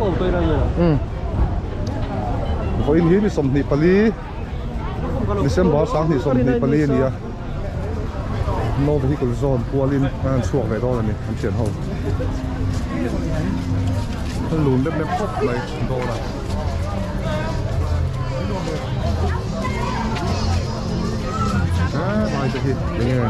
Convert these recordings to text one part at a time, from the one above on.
Umm vawiin hi ni 24 December 2024 a ni a No Vehicle Zone pualin an han chhuak ve dawn a ni an thian ho an lun lep lep khawp mai dawn a. He lai te hi eng nge.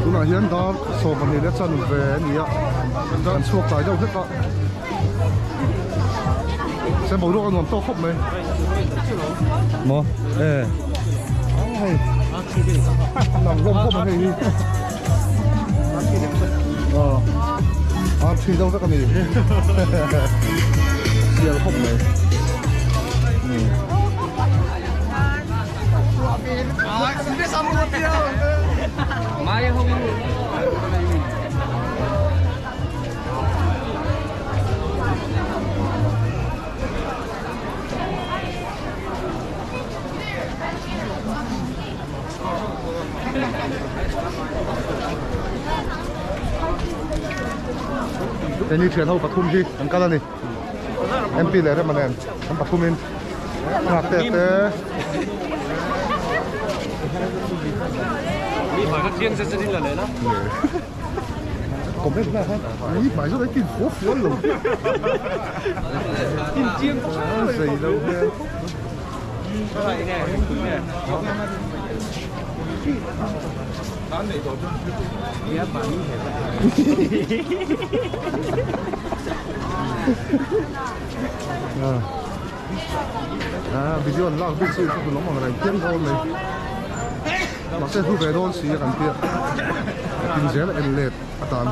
Tunah hian dar 12 leh chanve a ni a, kan chhuak tlai deuh hlek a. Sem boruak a nuam tawk khawp mai. Maw? E. Hei. Nang hlawm khawp mai hei hi. Ờ. À, thi deuh vek a ni. Sial khawp mai. Keini thian ho pathum hi an kal a ni. MP leh Rema nen an pathumin nghak te te. Comment na khan ni hmai zawt ai tin fual fual lo. Tin chiang zei lo hian. Ah video an lak bik chu ka lawm ang reng chiang dawn mai mahse hlu ve dawn si a kan tia tin zel a en let atan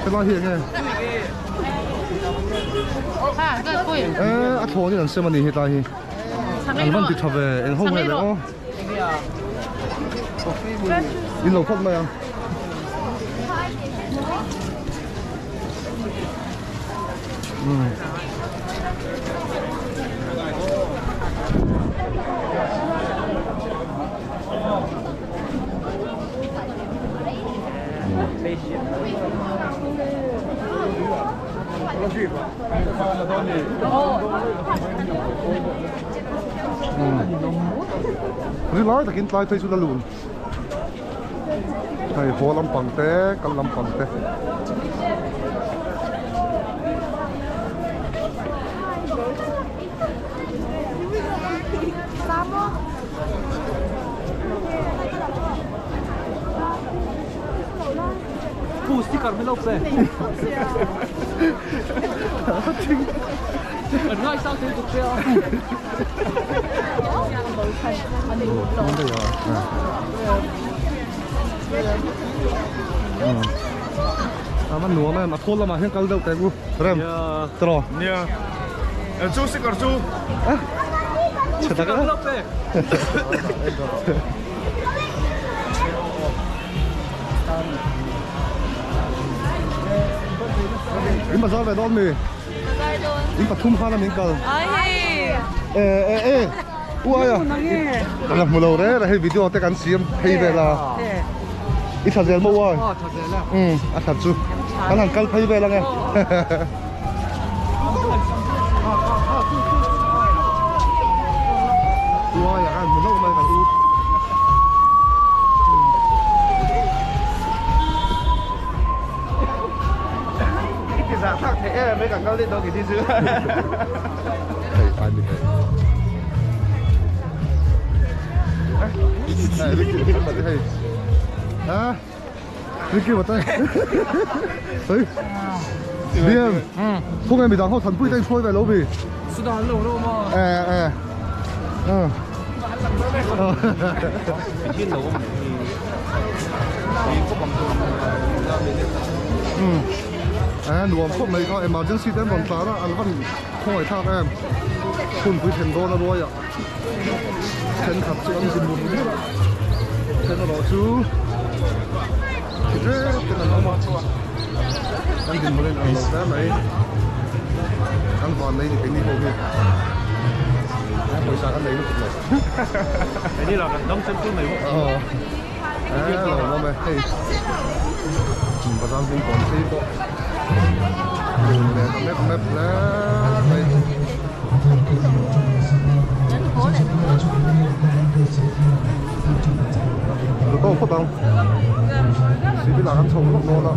helai hi enge eh a thlawn in an sem a ni hetlai hi an van ti tha ve eng ho nge le aw in lo phawt mai ang. Ri lai takin tlai phei chu la lun. Hei haw lampang te kal lampang te. A va nuam em a khawl lamah hian kal deuh teh u rem tawh nia chu sticker chu chhe tak a In bazar ve dawn mi? Bazar dawn. In pathum khan a min kal. Ai hei. E e e. Uai a. Ka la hmu lo re re hei video te kan siam phei vel a. I tha zel maw uai? Aw tha zel a. Um a that chu. Kan han kal phei vel ange. Uai a kan hmu hlauh mai kan u. Hei ai mi hei. Hei Ricky Ricky hei. Ha? Ricky bata. Hei. Liam. Thung em midang ho thanpui te hruai ve lo bi. Sudan lo ro ma. Eh eh. Ah. Umm nuam khawp mai kha emergency te an rawn tlar a an van khawngaih thlak em. Hunpui thlen dawn a ruai ah thenkhat chu an zi mur mur a, then erawh chu thi tlem ten an awm a, an dinhmun a inang lo hle mai. Kan van nei ni keini ho hi pawisa kan nei lutuk lo. Keini lah kan dam chen chu mai bawk. Aw e lo awm e hei bazar hming kawn phei pawh dun leh ta mep mep hle mai. Lu tawk phawt ang civil ah kan chho lawk dawn a.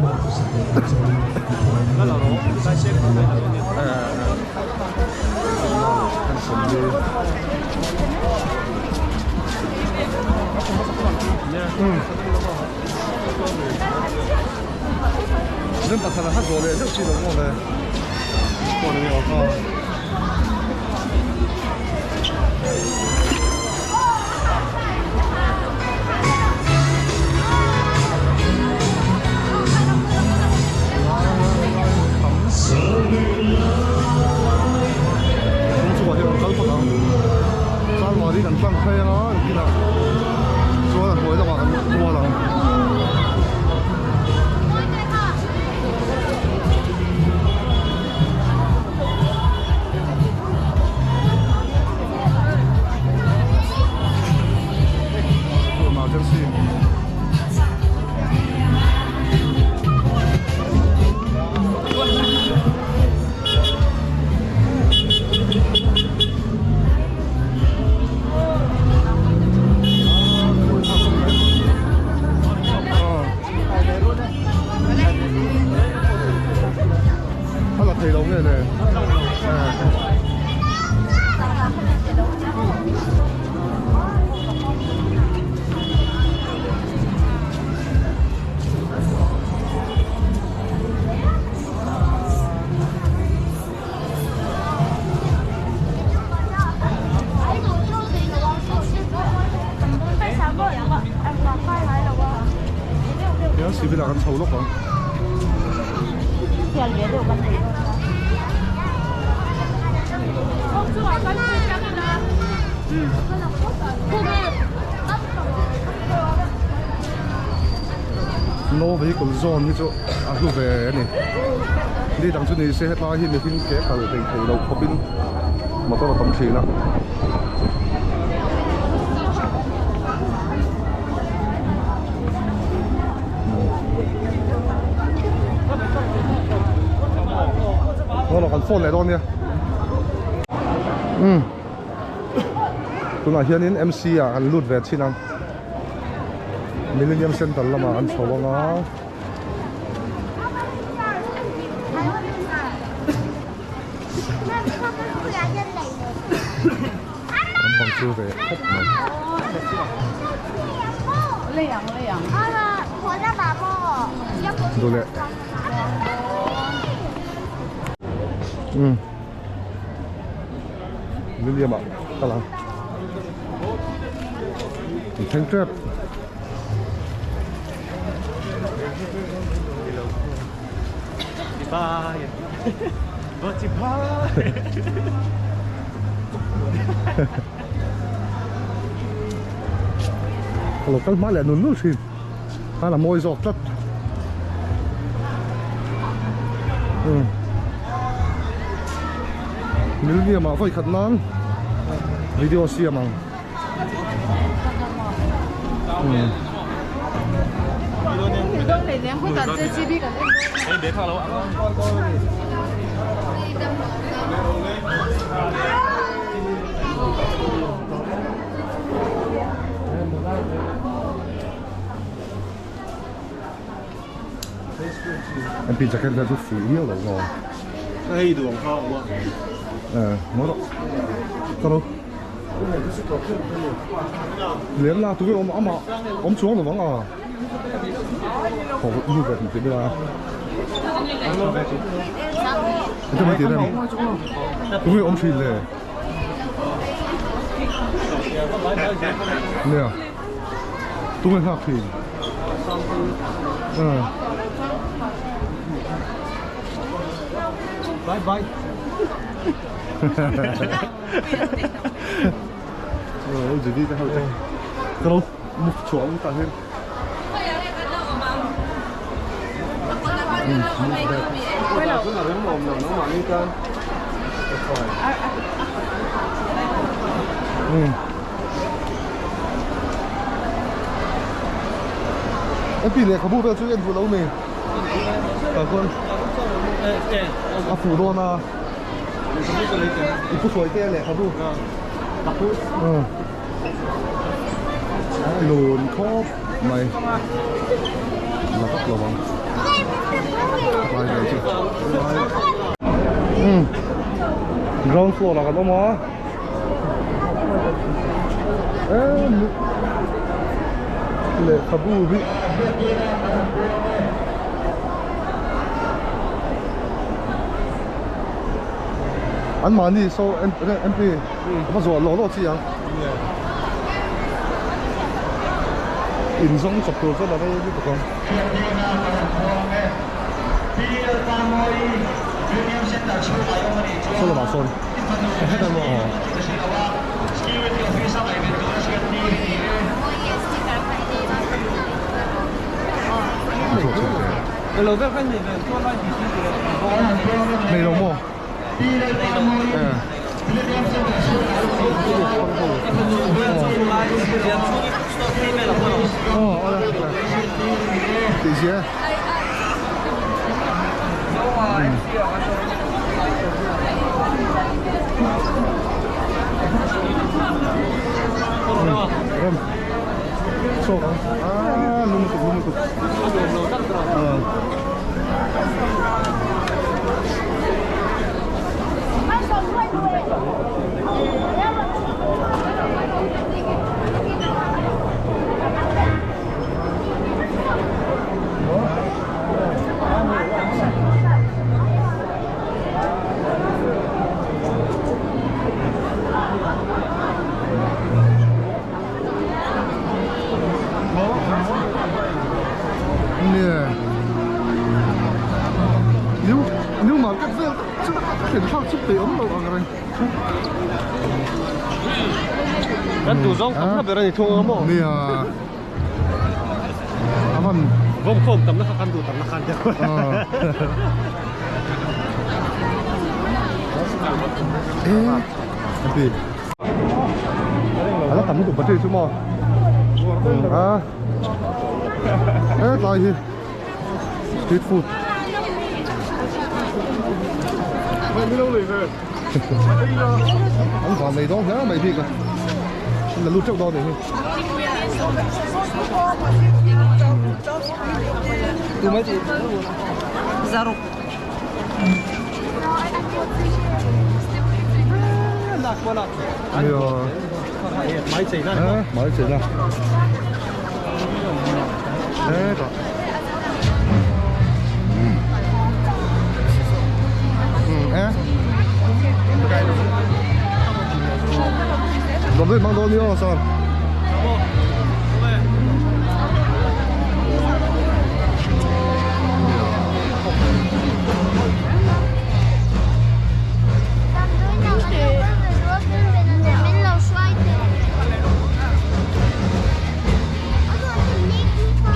Rin pakhat a kha zawh leh deuh chi lo maw le. Chungah hian an kal phawt ang Chanmari kan tlang phei anga engtinah chuan a hnuai lamah kan kual ang. Emergency. A la thei lo nge le? Hian civil ah kan chho lawk ang. No vehicle zone hi chu a hlu ve a ni ni dang chu ni se hetlai hi mihring ke kal thei thei lo khawpin motor a tam thin a. Ngaw kan phone leh dawn nia umm tunah hianin M C ah kan lut ve thin a Millennium Center lamah an chho ang a. An bang chu ve khawp mai. Duh leh. Umm. William ah kal ang. An thleng tep. Ka lo kal hma leh nul nul thin. Khan a mawi zawk tlat. Umm. Millennium ah vawi khat nan video siam ang. Umm. MP jacket vel chu fuh viau lo maw? Hei duang kha awm a. Eh, maw rawh. Ka lo. Lem la tu awm ama awm chuang lo vang a. Ho nu ve ti bila. Ate mai ti rem. Tu awm thin le. Nia. Tunge nghak thin. Bye bye. Judy te ho te. Ka lo move chhuah ang tah hian. Pi lehkhabu vel chu en duh lo mi tah chuan a fuh dawn a i pu hruai te lehkhabu lun khawp mai la vak lo ang lai vel chu ground floor ah kan awm a lehkhabu hi an mahni saw mp a va zuah lawh lawh chi ang inzawng chawp tur chuan a rei lutuk ang. Saw lamah sawn Nei lo maw? Tih zia. Rem. Chhuak ang. Ah, lung lutuk, lung lutuk. Ah. New new market vel chu thlen thlak chu pe awm lo ang reng. Kan duh zawng tam na ber a ni thung ang maw? Nia. A van Vawm khawm tam na kha kan duh tam na khan deuh. E ti. A la tam lutuk battery chu maw? A. E tlai hi street food. An van nei dawn hle mai bik a. La lut teuh dawn nih hi. Mai chei na. Hetah. Eh. Dawm daih mang dawn ni aw sir.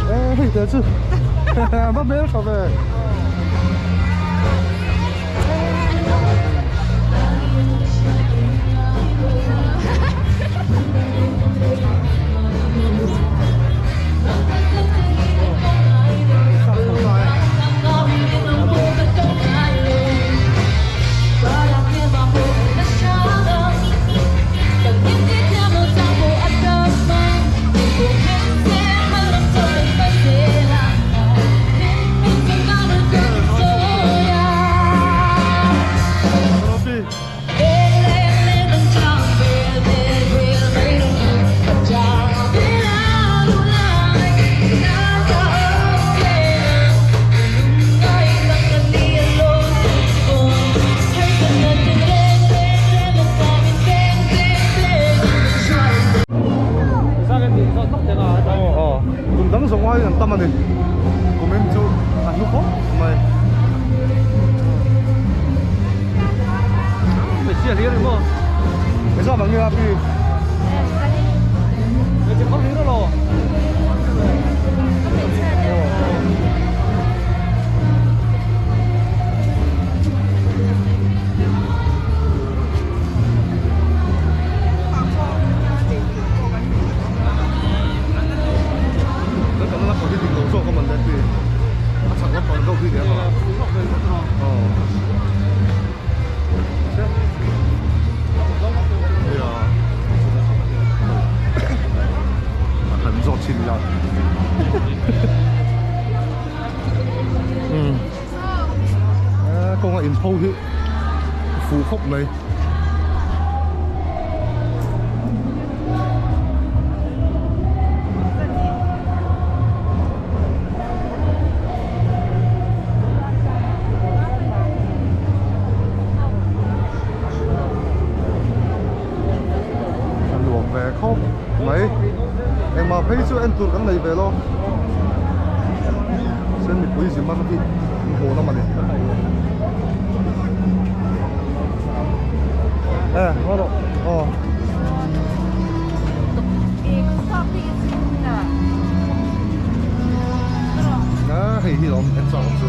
Eh hei te chu va hmel tha ve. Kum dang zawng aiin an tam a ni. Kumin chu a hlu khawp mai. Hmeichhia hlir ni maw? Engzat ang nge a pi? Hmeichhe phar hlir alaw? Kan kalna lampang hi dik lo zawk a man le pi. A chhak lampang deuh hi nia. Aw. Han zawt chin ila. Um. Kawnga inpho hi fuh khawp mai. A nuam ve khawp mai engmah phei chu en tur kan nei ve lo sen mipui zim a hi an hawn a mawni e ngaw rawh aw. A hei hi lawm en chak awm chu.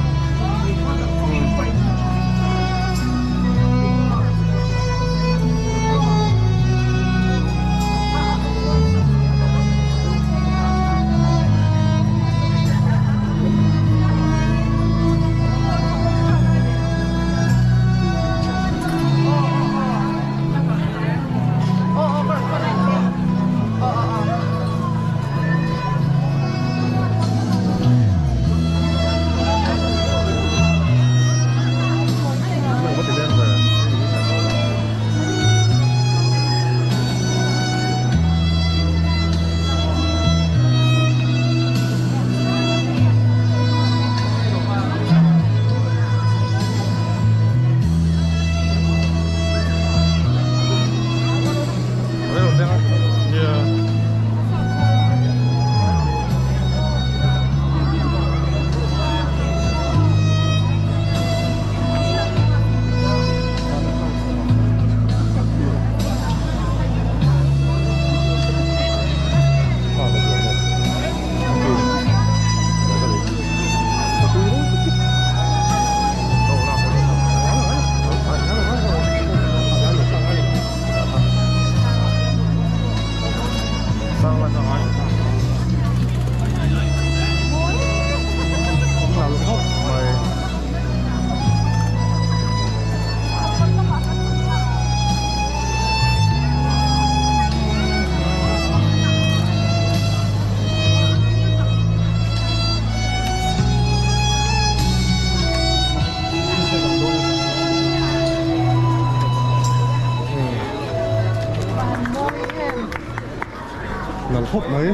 Nal khawp mai.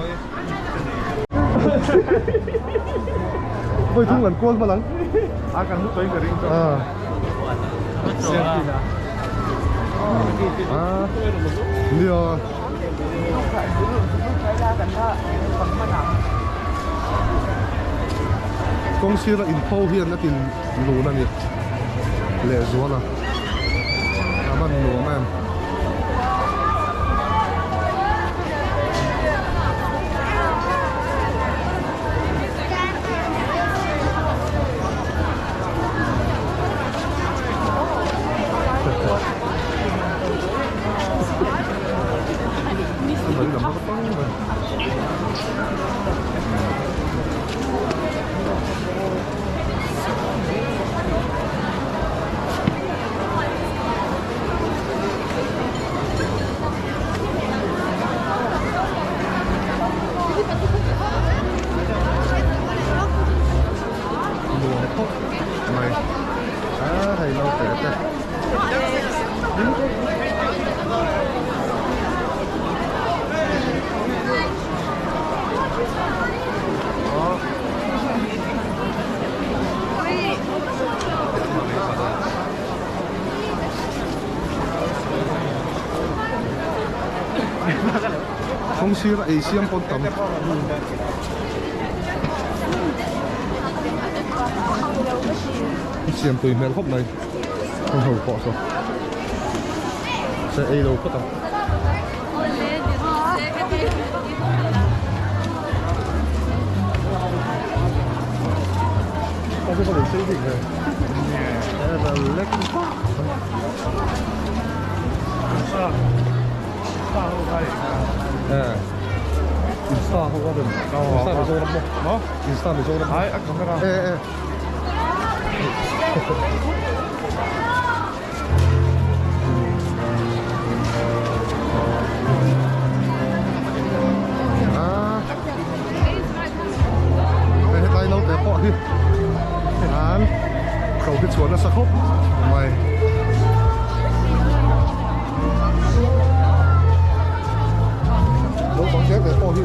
Voi thung kan kual hman ang. A kan hmu tawhin ka ring tawh. Ah. Ah. Nia. Kawng sira inpho hian a tin lun a ni lehzual a. A van nuam em. Nuam khawp mai a hei naute te. Kawng sir a ei siam pawn tam. Siam tui hmel khawp mai. Heng ho pawh saw. Mahse ei lo phawt ang. Hetlai naute pawh hi an ko hi chhuah nasa khawp mai. Naupang te te pawh hi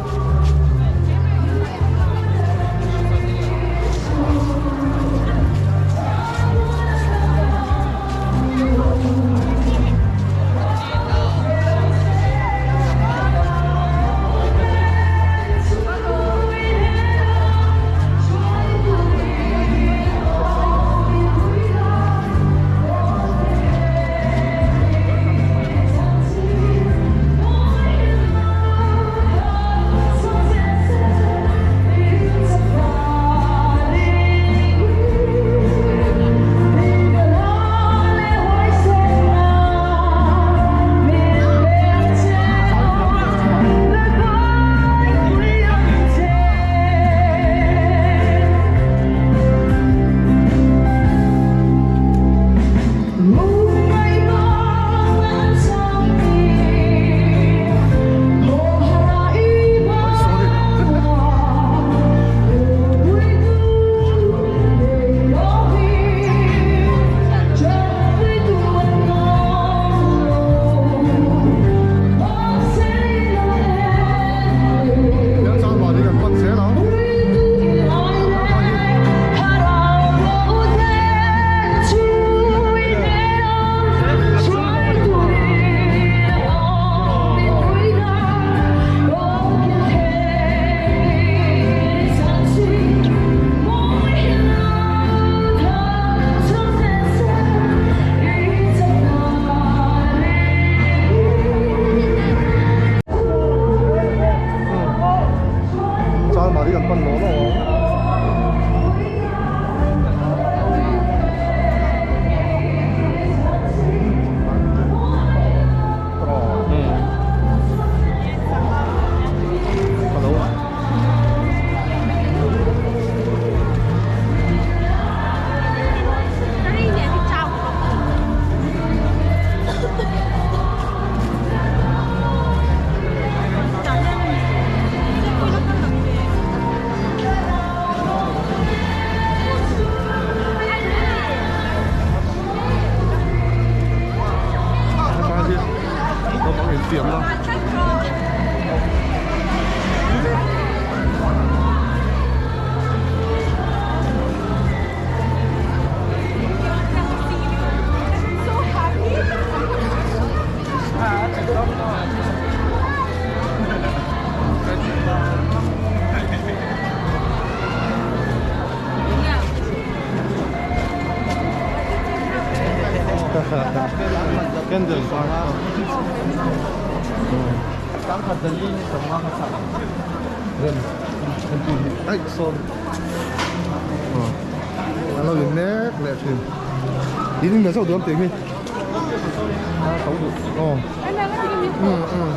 Chanmari kan pan law law ang. Hello. Naupang infiamna. Aih sawn an lo in mek leh thin in in ve zauh duh ang tih hi a to duh aw um um.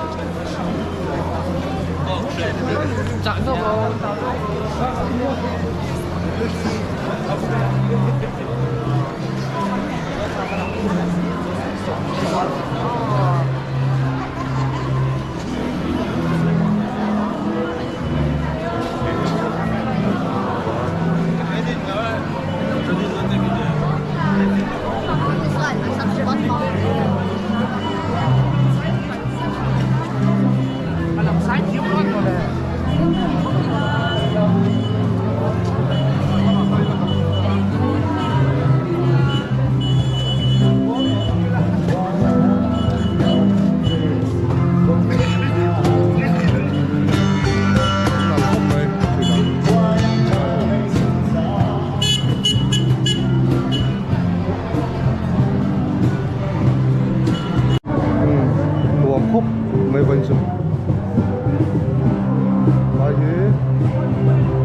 Helai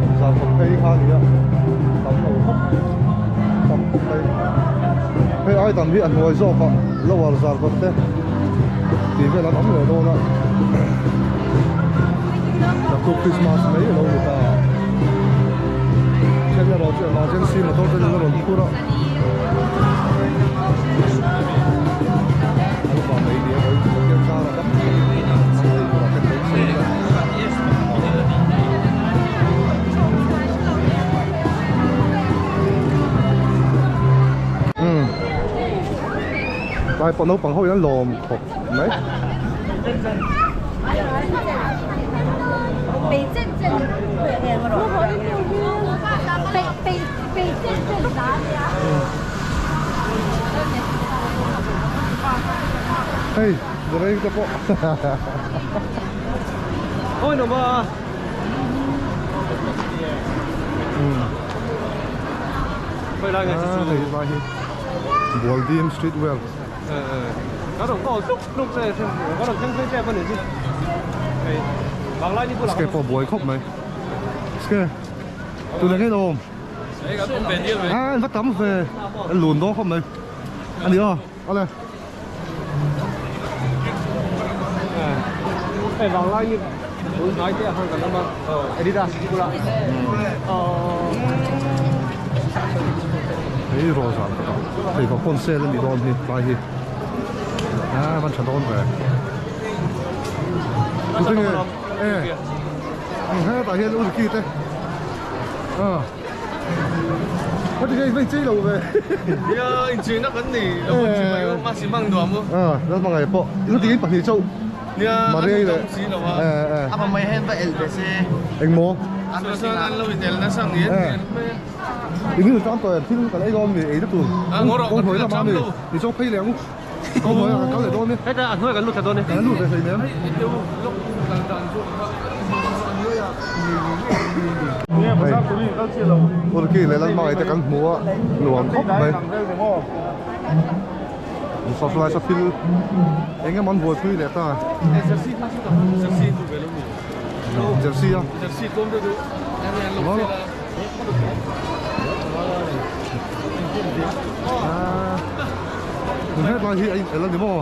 hi zarkawt phei kha a ni a, tam lo khawp tam khawp mai. Hei ai tam hi a hnuai zawkah lower zarkawt te tih vel an awm leh dawn a. Naktuk Christmas mai a lo ni ta. Then erawh chu emergency motor te in a rawn phur a. An vang mai ni a vawi chu Pathian zara dam takin an thei turah te kan sawi ila. Umm tlai pawh naupang ho in an lawm khawp mai. Hei rei te pawh Ôi nó mà Quay lại ngày hei lai hi Bualdim street wear Ske pawh buai khawp mai Ske tuna ngei lo awm a an va tam ve an lun dawn khawp mai a ni aw awle Hei raw zan ka tah thei ka pawn sel a nih dawn hi tlai hi a van tha dawn ve tute nge e hetah hian urki te a heti nge in chei lo ve nia in chei na kan ni lo chi mai ma si mang nuam a lal hmangaih pawh in ti in pahnih chauh nia Maria leh e e a mai hen va el ve se engmaw an lo in el nasa ang hian In rilru tan tawh em thil kan ei dawn mi ei na tur kawng hnuai lamah mi ni chu phei leh ang u kawng hnuai ah kan kal leh dawn e heta a hnuai kan lut thla dawn e kan lut ve hlei nem Urki leh Lalhmangaih te kan hmu a nuam khawp mai Sawhlai saw thil eng emaw an buaipui leh ta Jersey a Hetlai hi a in el a ni maw?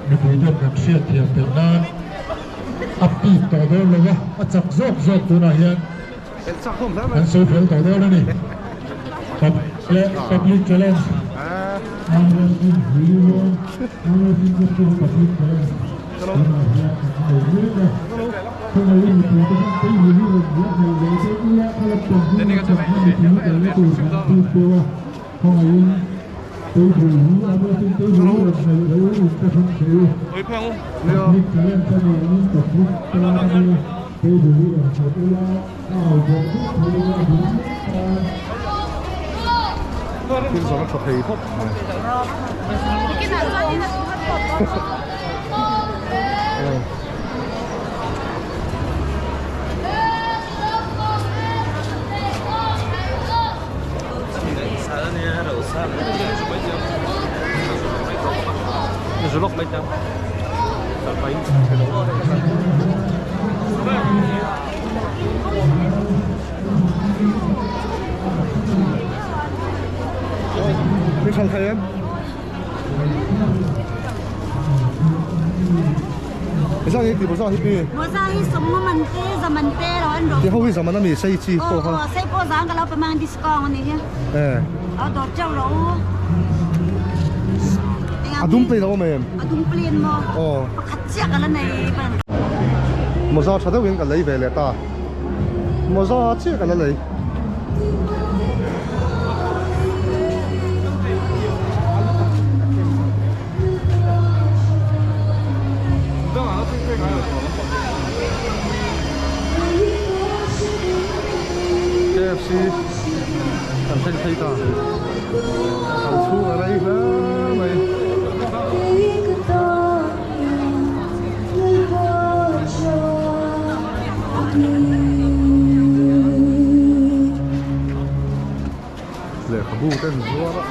Mipui ten kan hriat thiam theih nan a pik tawh dawn lo va, a chak zawk zawk tunah hian kan sawi fel tawh dawn a ni. Public challenge Thil zawng a tha thei khawp mai. Min chhan thei em? Zang hi ti bo zang hi pi. Moza hi sawmnga man te zaman te lo an rawh. Ti ho hi zaman ami sei chi pawh kha. Aw sei pawh zang ka lo pe mang discount ani hi. Eh. Aw dawr teuh lo. A dum plain a awm em? A dum plain maw? Aw. Pakhat chiah ka la nei ban. Moza tha deuhin ka lei ve leh ta. Moza chiah ka la lei. KFC kan thleng phei ta kan chhung a rei hle mai. Lehkhabu te an zuar a.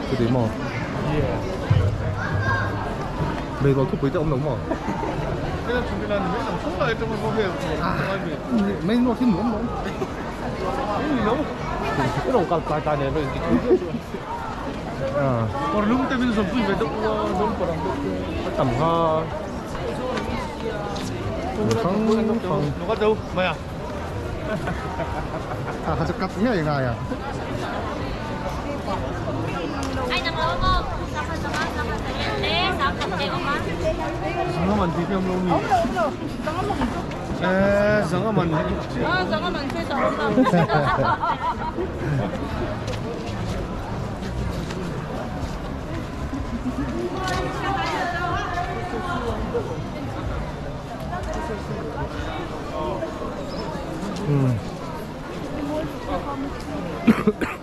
Chuti maw? Beidawl thupui te awm lo maw? Main road hi nuam lo. À, kha chu cut ngei ngai a.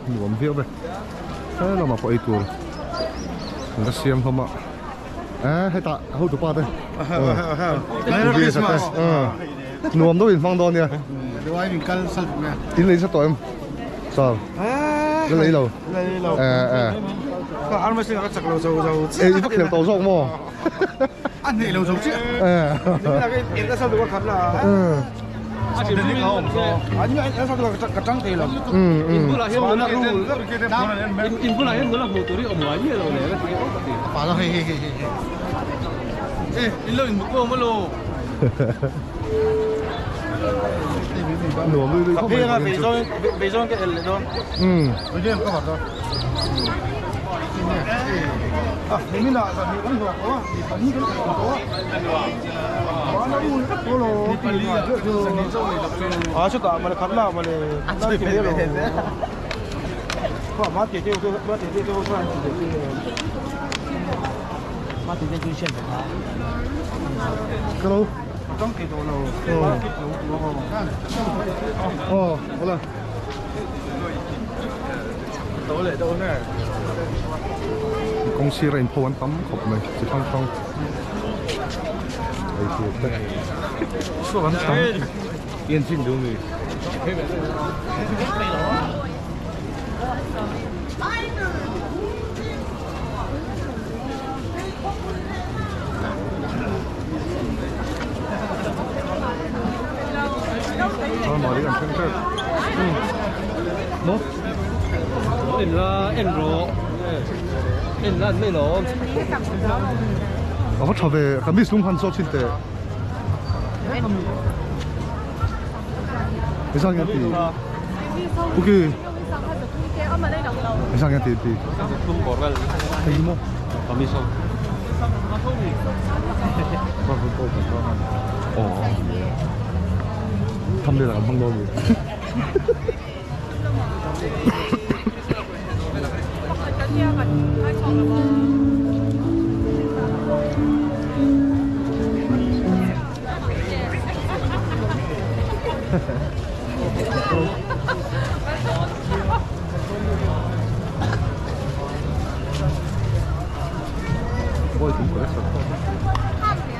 Nuam viau ve he lamah pawh ei tur an la siam hlawm a eh hetah hotu pa te nuam deuh in hmang dawn nia in lei sa tawh em sir la lei lo eh eh eh i va khel tawh zawk maw A hneh lo zo chiah. Nuam lui lui khawp mai. Hello. Ờ,好啦。Kawng sira in pho an tam khawp mai chi hrang hrang ei tur te an tam Mali an thleng tep maw En la en rawh en la an mai lawm A va tha ve ka miss lung han zawt thin teh Hei hian ti Ok Hei hian ti ti Hei maw Aw Thumbnail ah kan hmang dawn a ni.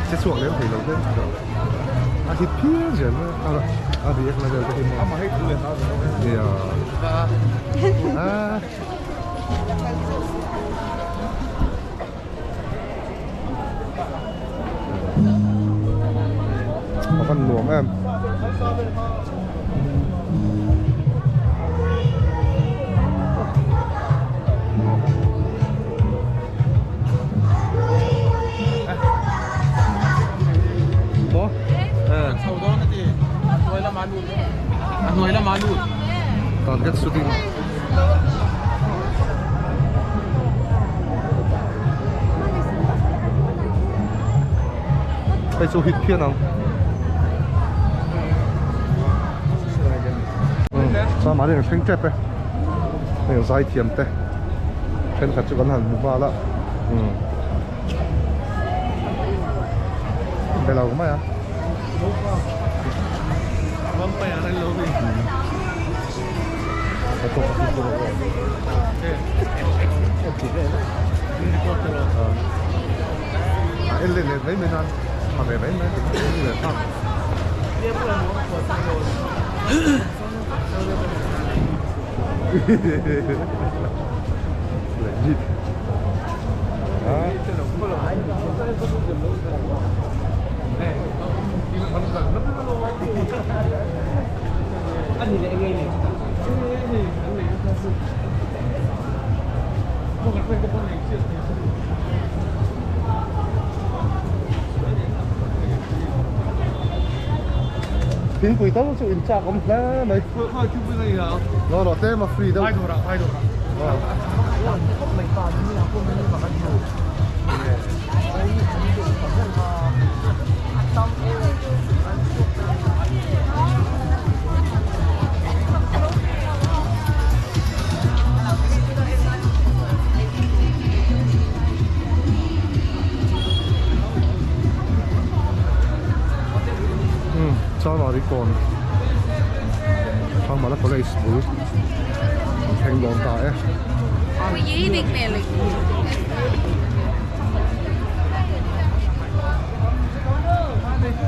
Che chhuak lem thei lo hle a hit phian zel mai a a react na vel te hi maw nia ah A van nuam em. Maw? Target shooting. Hei chu hit phian ang. Chuan mahni ang thleng tep e. Heng zai thiam te thenkhat chu kan han hmu nghal a. Be lo mai a. En let let mai mai nan tha ve mai mai en let thlak. Legit. Thingpui tal chu in chak awm hle mai. Lo rawh tlem a free deuh. Chanmari kawn Thangmala College bul an thleng dawn ta e.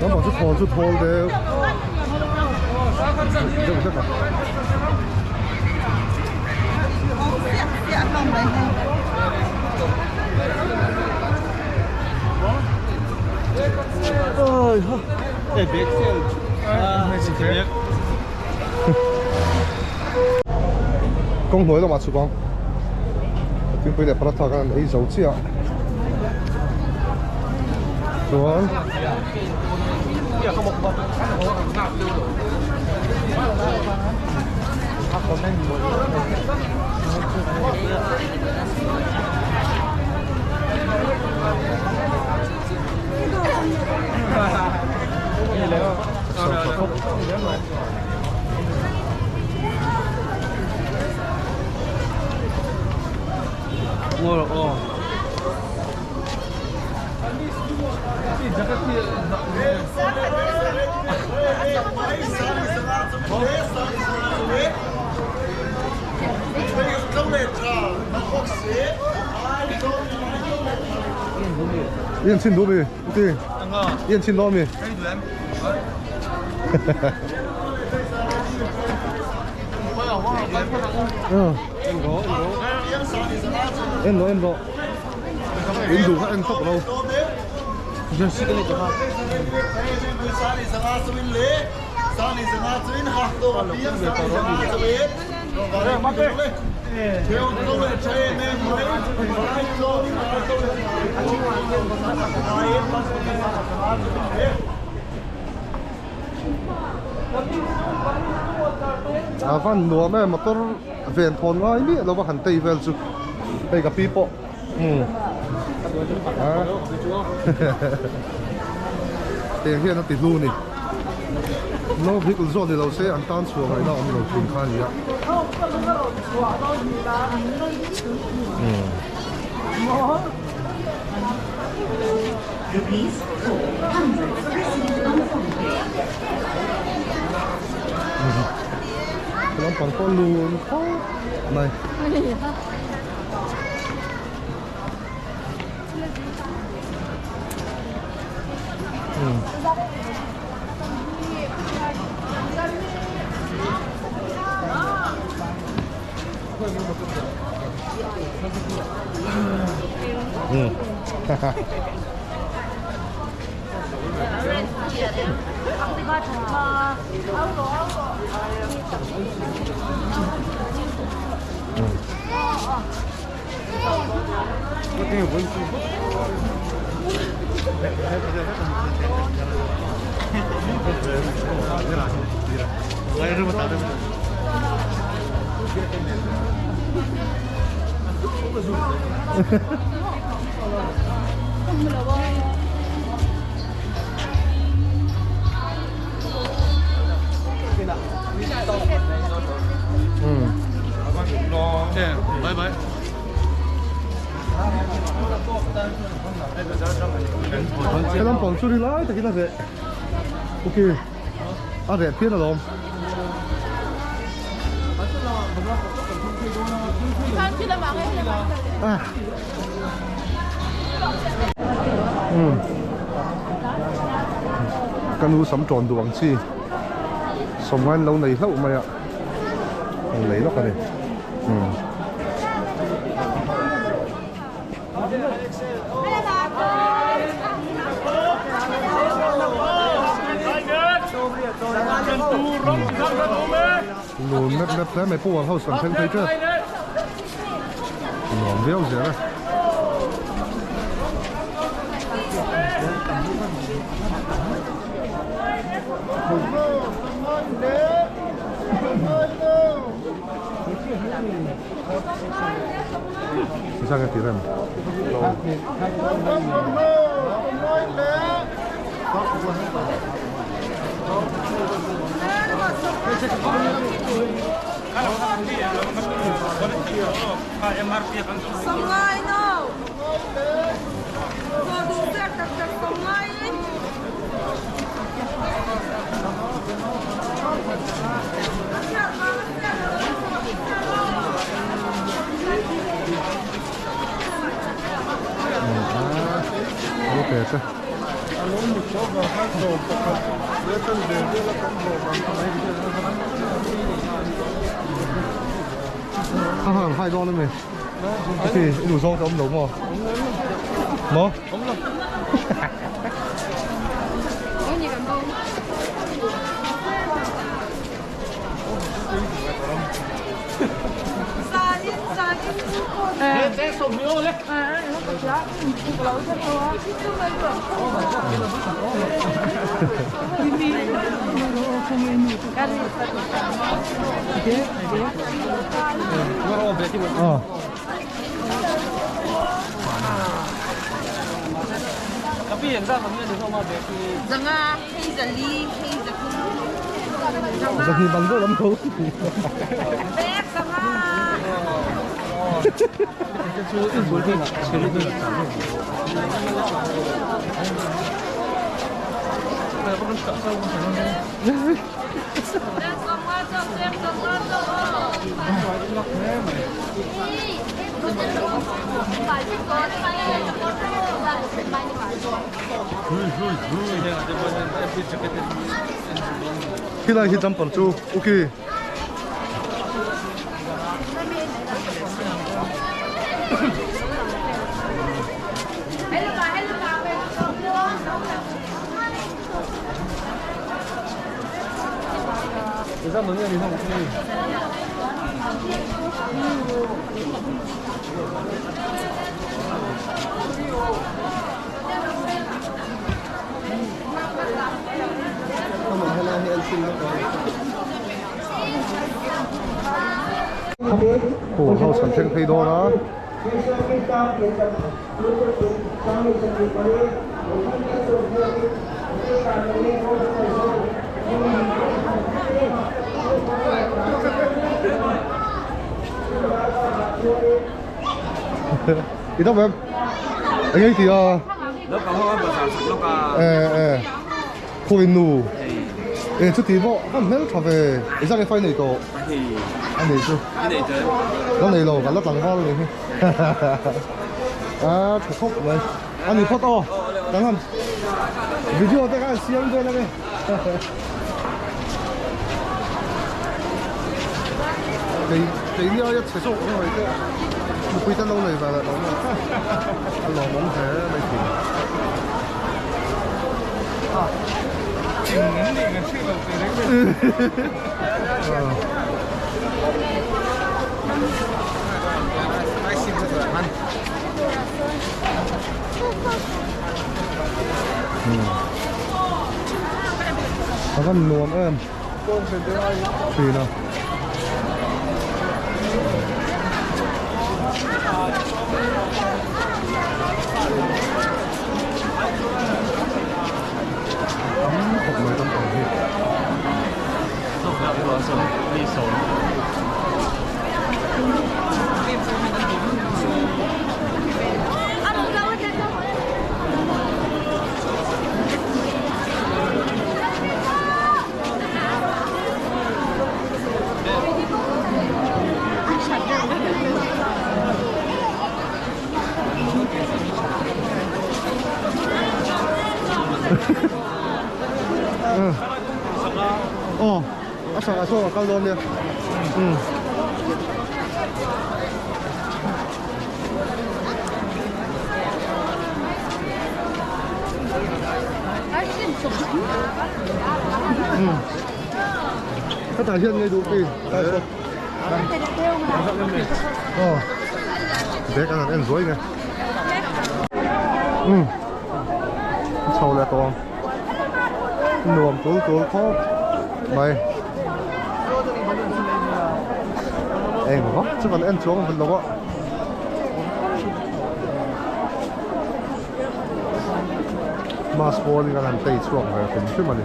Naupang chu thawl chu thawl deuh deuh hlek a. Kawng hnuai lamah chhuk ang thingpui leh paratha khan an ei zo chiah chuan Yên chin duh mi ti Yên chin dawn mi En rawh en rawh In duh kha en tawp lo A van nuam e motor ven thawn ngai miah lo va han tei vel chu hei ka pi pawh Tiang hian a ti hlu ni. No vehicle zawk ni lo se an tan chhuah ngaihna awm lo thin kha a ni a. Lampang pawh lun khawp mai. He lampang chu ri lai takin a reh ok a reh phian alawm. Ah. Um. Ka nu sam tawn duh ang chi. Sawmngain lo nei hlauh mai a. An lei lawk a ni. Um. Lun mep mep hle mai power house kan thleng phei tep nuam viau zel a. Zang a ti rem. A han hai dawn a mi ok i duh zawng te awm lo maw maw Zahnih bang deuh lam tho. Khilai hi jumper chu ok. Power house kan thleng phei dawn a. I dam em? Eng ei ti a? Eh eh Khawi nu Eh chuti pawh kan hmel tha ve I zak e fai nei tawh A nei chu La nei lo ka la tlangval ni hi A tha khawp mai A ni phawt aw Kan han video te khan siam vel ange Kei keini aia chhe zawk ang mai te nupui te an lo nei ve leh lo maw a lawmawm hle mai thin. A van nuam em thin a. Tam khawp mai tam ang hi. Chhakah sawn a kal dawn nia. Umm. Umm. Hetah hian ngei duh pi. Aw. Bag an han en zuai nge. Umm. Chho leh tawh ang. Nuam tul tul khawp mai. Eng vak chu kan en chuang vel lo a. Mask pawn in kan han tei chhuak ve hrim hrim a ni.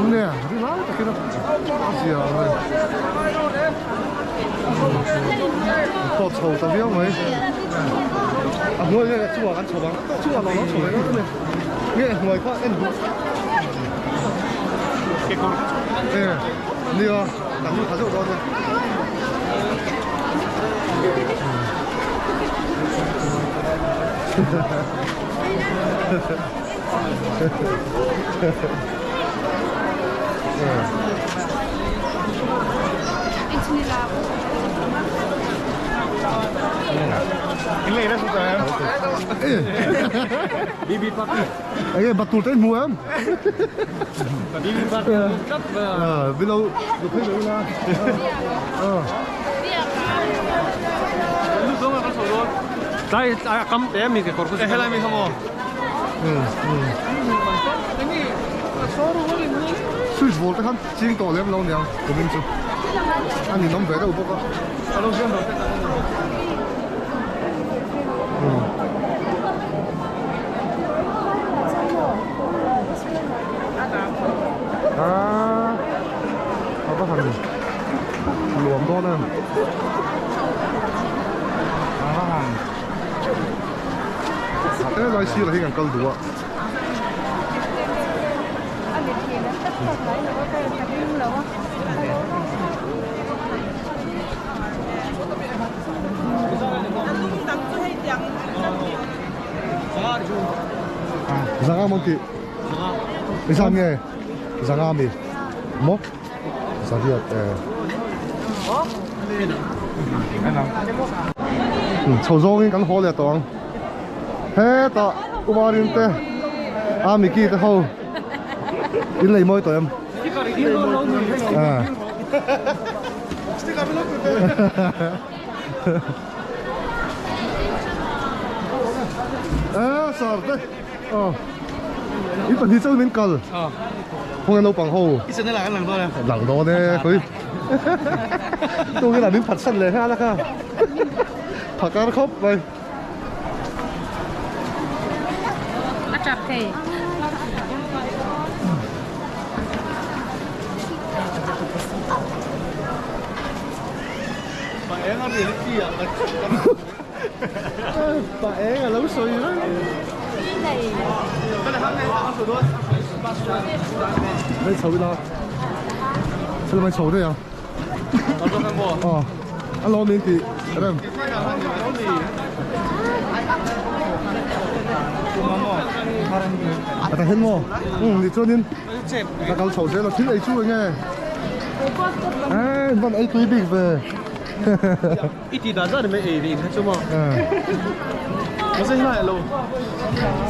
Nia, ri lai takin a zia ang a ni. Tawt chho ta viau mai. A hnuai nge chungah kan chho ang. Chungah lo lo chho ve ngawt a ni. Nge hnuai kha en duh. E nia kan lu tha deuh dawn e. Enge batul te hmu em? Vilo phei lo ila. Tlai a kam te mi ke kawr khu helai mi kha maw Switch ball te khan ching tawh lem lo niang kumin chu a ninawm ve deuh bawk a. Ah, a va han nuam dawn em. A va han he lai sirah hi kan kal duh a. Zanga mawn tih i zan nge zanga mi maw zariat e chho zawngin kan haw leh tawh ang hetah umarin te a miki te ho in lei mawi tawh em a sar te aw in pahnih chuan min kal khawnge naupang ho lang dawn e khawi tungin ah min phatsan leh nghal a kha phakar khawp mai. A tap thei. Pa eng a reality ah kan Pa eng a lo sawi reng. Mai chho ila. Thil mai chho daih ang. Aw a lo min tih rem. A ta hen maw? Um ni chuanin ka kal chho zel a thil ei chu enge? Eee van ei tui bik ve. I ti dan zan mai ei ve in kha chu maw? Mahse helai a lo.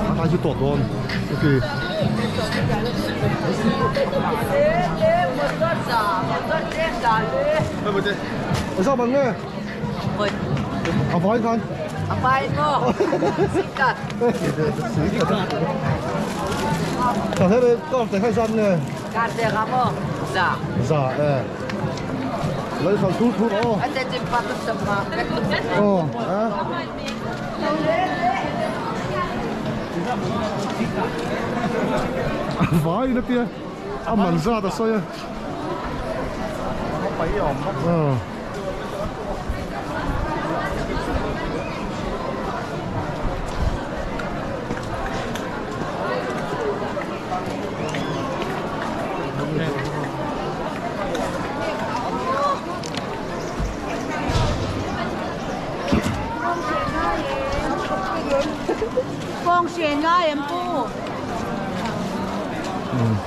A tai chu tawt dawn. Okay. Sao bằng nghe? À vai khan. A vai maw? Sikat. Sikat. Ka thế đây con te khai san nge. Ka te ka maw? Za. Za eh. Lấy phần thu thu ô. Anh te chim pa tu sam ma. Ồ, à. A vai na tia. A man zat a sawi a. Aw.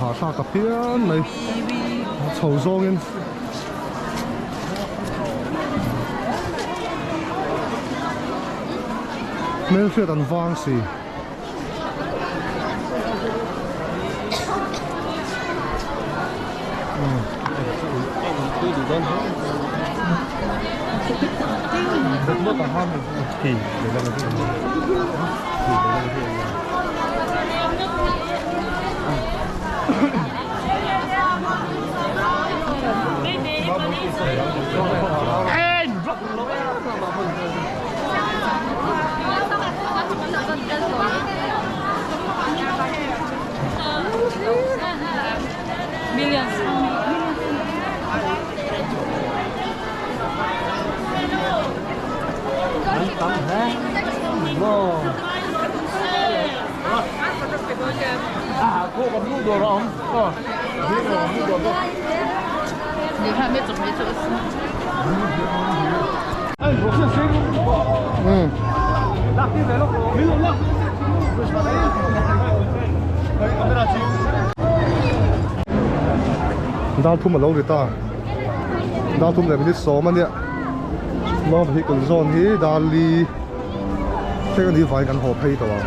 Hahthlak a phian mai chho zawngin hmelhriat an vang si. Dar thum a lo ri ta dar thum leh minute sawm a nia lawng vehicle zawn hi dar li thleng a nih vangin kan haw phei tawh ang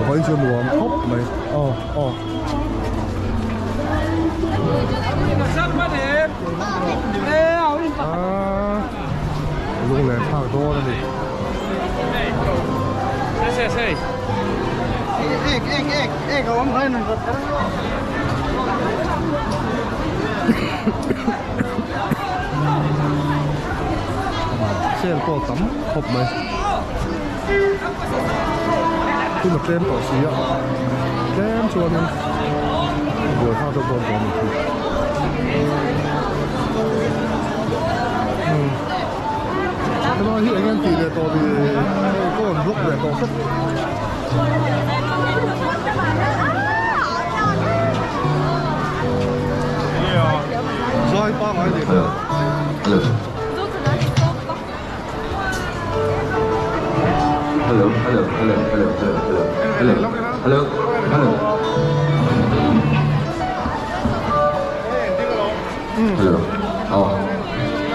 vawiin chu nuam khawp mai aw aw. Lunglen thlak dawn a ni. Sale pawh tam khawp mai. Hun a tlem tawh si a, tlem chuanin a buai thlak deuh dawn tawh a ni khi. Helai hi eng an tih leh tawh ni hei ka rawn block leh tawh hrep. Zai pangai leh tawh. Hello hello hello hello hello hello hello hello hello hello aw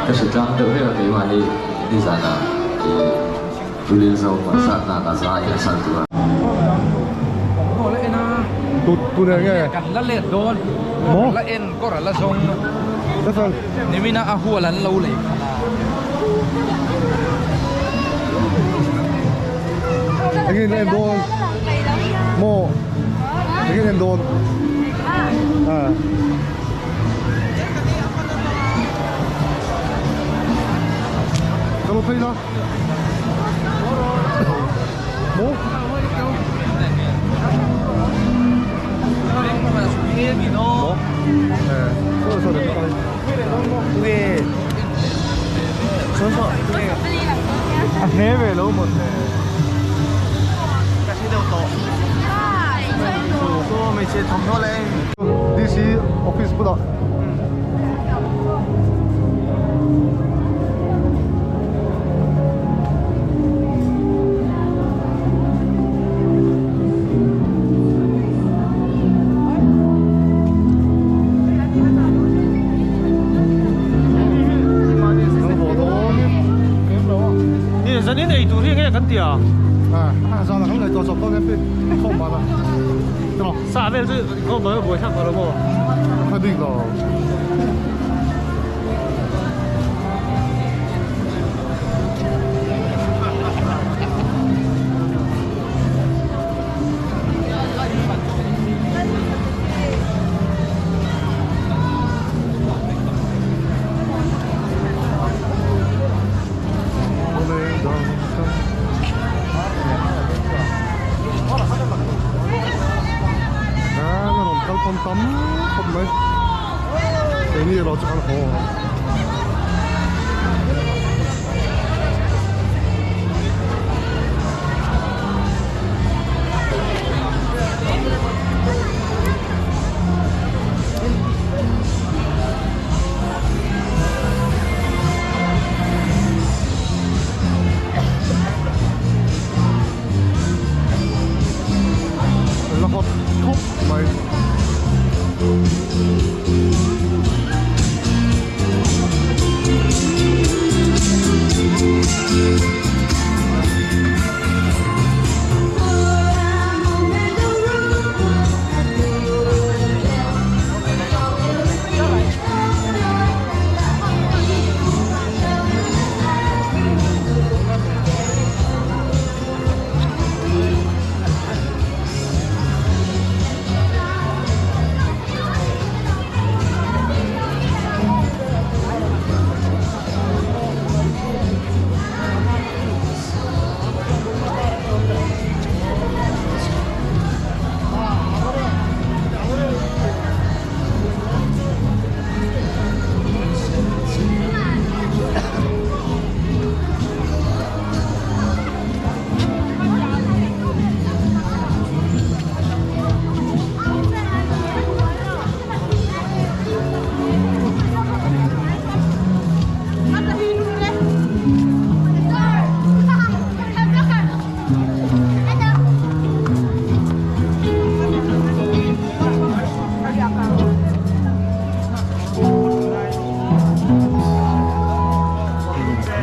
ka hre tlang deuh vek a keimahni nizanah ih tulil zo concert na ka zai a sal tur a. Kan la let dawn kawr la en kawr a la zawng nimina a hual an lo lei kha la. Engin en dawn maw engin en dawn a ka lo phei la maw. A hne ve lo mawn le. DC office bulah. Zanin ei tur hi nge kan ti a? A zan a kan ngaihtuah chawp dawn em pi khawm ban a Sa vel chu khawm ban a buai thlak tawh lo maw? A bik lo. Keini erawh chu kan haw ang. La hot khawp mai.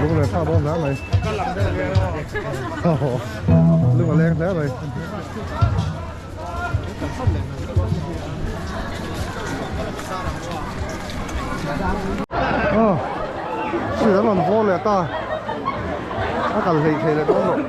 Lung leh thlak dawn hle mai. Lung a leng hle mai. Aw hri an rawn vaw leh ta a kal hlei thei leh dawn loh.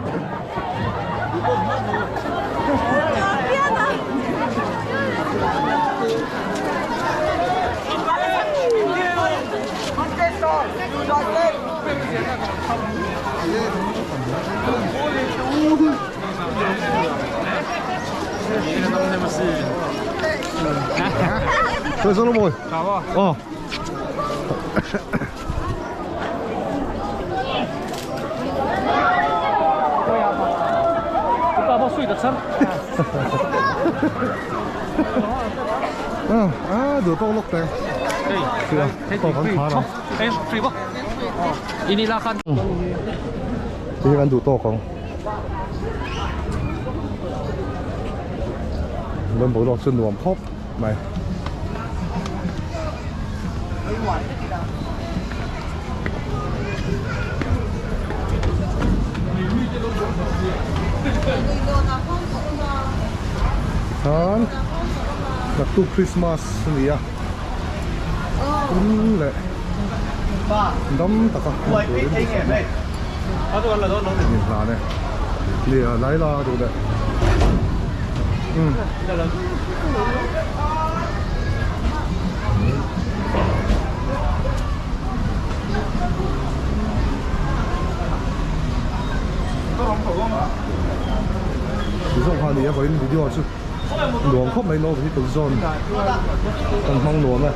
Ờ. À, được tao lúc này. Tao vẫn khá rồi. Thì kan duh tawk ang. Lâm boruak chu nuam khawp mai. Tikhan naktuk Christmas a ni a, pum leh dam taka hman turin duhsakna a inhlan e. Nia lai la duh leh. Umm. Ti zawng kha a ni a vawiin video chu nuam khawp mai no vehicle zone kan hmang nuam e.